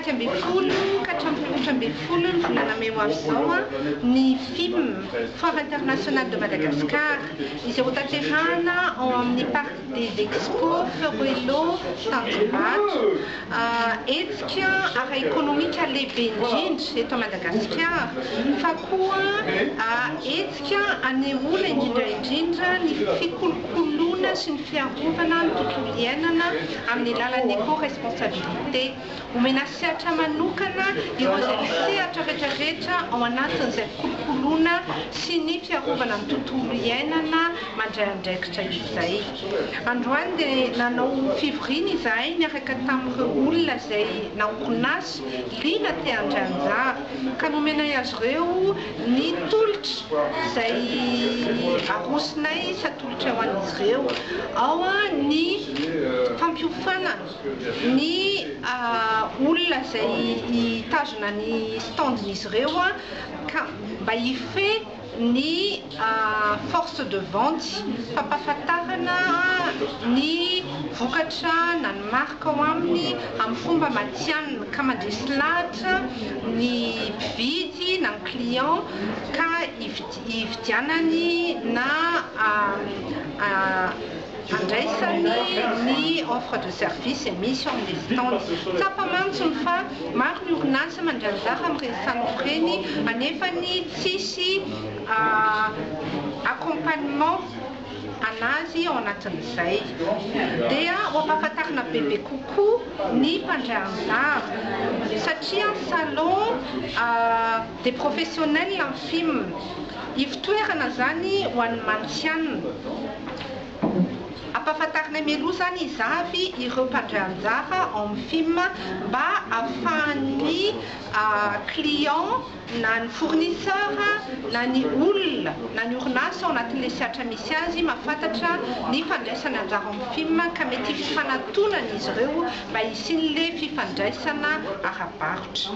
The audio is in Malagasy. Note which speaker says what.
Speaker 1: 11 ka hatramin'ny 14 ny volana mey ho avy izao ny FIM, Foire Internationale de Madagascar, izay hotanterahana ao amin'ny Parc des Expos Feroello Tanjombato. Hetsika ara-ekonomika lehibe indrindra eto Madagasikara fa koa hetsika anehoana indrindra indrindra ny fikolokoloana sy ny fiarovana ny tontolo iainana amin'ny alalan'ny éco-responsabilité. Omena sehatra manokana ireo izay misehatra rehetrarehetra ao anatin'izay fikolokoloana sy ny fiarovana ny tontolo iainana mandray andraikitra izay. Androany dia nanao fivoriana izahay niaraka tamin'ireo olona izay na orinasa liana te handray anjara ka nomenay azy ireo ny tolotra izay arosonay sy atolotray ho an'izy ireo. Ao ny fampiofanana ny olona izay hitazona ny stand-n'izy ireo ka mba hifehy ny force de vente, fampahafantarana ny vokatra na ny marque ao aminy amin'ny fomba matihanina ka mandresy lahatra ny mpividy na ny client ka hividianany na andraisany ny offre de service izay misy ao amin'ilay stand. Tsapa mantsy ny fa maro ny orinasa mandray anjara amin'ireny salon ireny anefa ny tsisy accompagnement anazy ao anatin'izay. Dia ho ampahafantarina bebe kokoa ny mpandray anjara satria salon des professionnels ny FIM. Ivotoerana izany ho an'ny matihanina. Ampahafantarinay mialoha izany iza avy ireo mpandray anjara ao amin'ny FIM mba ahafahan'ny client na ny fournisseur na ny olona na ny orinasa ao anatin'ilay sehatra misy azy mahafantatra ny fandraisany anjara ao amin'ny FIM ka mety hifanatonana izy ireo mba hisian'ilay fifandraisana ara-barotra.